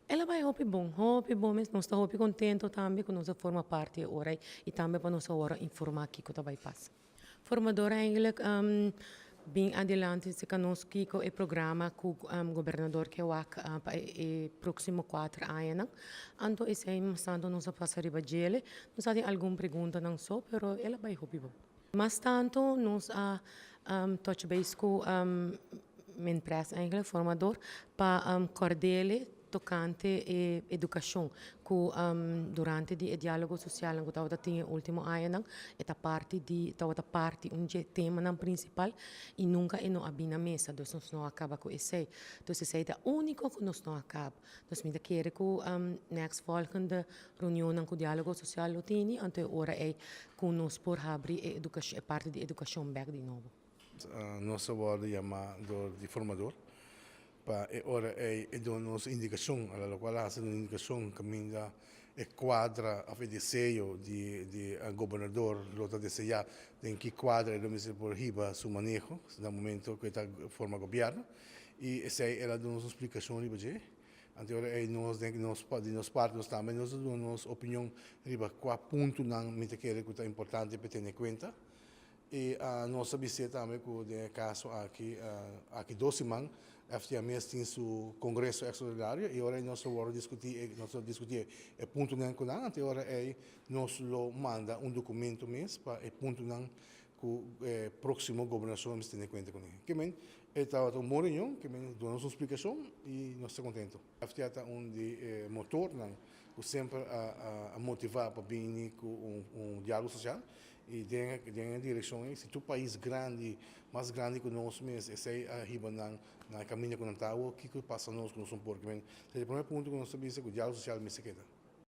El a bai hopi bon mes. Nos ta hopi contento tambe cu nos a forma parti ora y tambe pa nos awor informa kico ta bay pasa. Formador eigenlijk bin adelante si nos kico e programa cu gobernador ke wak pa e proximo 4 aña. Anto esey tanto nos a pasa riba djele. Nos tin algun pregunta nan so, pero el a bai hopi bon. Mas tanto nos a touch base cu mijn pres eigenlijk, formador, pa cordele tocante e educacion cu durante di dialogo social cu tabata tin ultimo aña, e ta parti di tabata parti un tema nan principal y nunca e no a bin na mesa, dus nos no a caba cu esey. Dus esey ta unico cu nos no a caba. Dus mi ta kere cu next volgende reunion cu dialogo social lo tini, anto ora e cu nos por habri e educacion, e parti di educacion back di nobo. Nos a wordo yama door di formador pa e ora e duna nos indicacion, a lo cual hace un indicacion caminda e cuadra of e deseo di gobernador lo ta desea den ki cuadra e lo por hiba su maneho na momento cu ta forma gobierno y esey el a duna nos explicacion riba dje. Anto ora e nos den nos di nos parti nos tambe nos duna nos opinion riba cua punto nan mi ta kere cu ta importante pa tene cuenta y nos a bisa tambe cu den caso aki 2 siman FTA mes tin su congreso extraordinario y ora nos lo discuti, nos lo discuti e punto nan cu nan. Anto ora e nos lo manda un documento mes pa e punto nan cu proximo gobernacion mes tene cuenta cu ne. Kiermen e tabata un bon reunion, kiermen duna nos un explicacion y nos ta contento. FTA ta un di motor nan cu semper a motiva pa bini cu un dialogo social y den direccion si tur pais grandi, mas grandi cu nos mes, esey a hiba nan na caminda cu nan ta, kico pasa nos cu nos un por. E prome punto cu nos ta bisa cu dialogo social mester keda.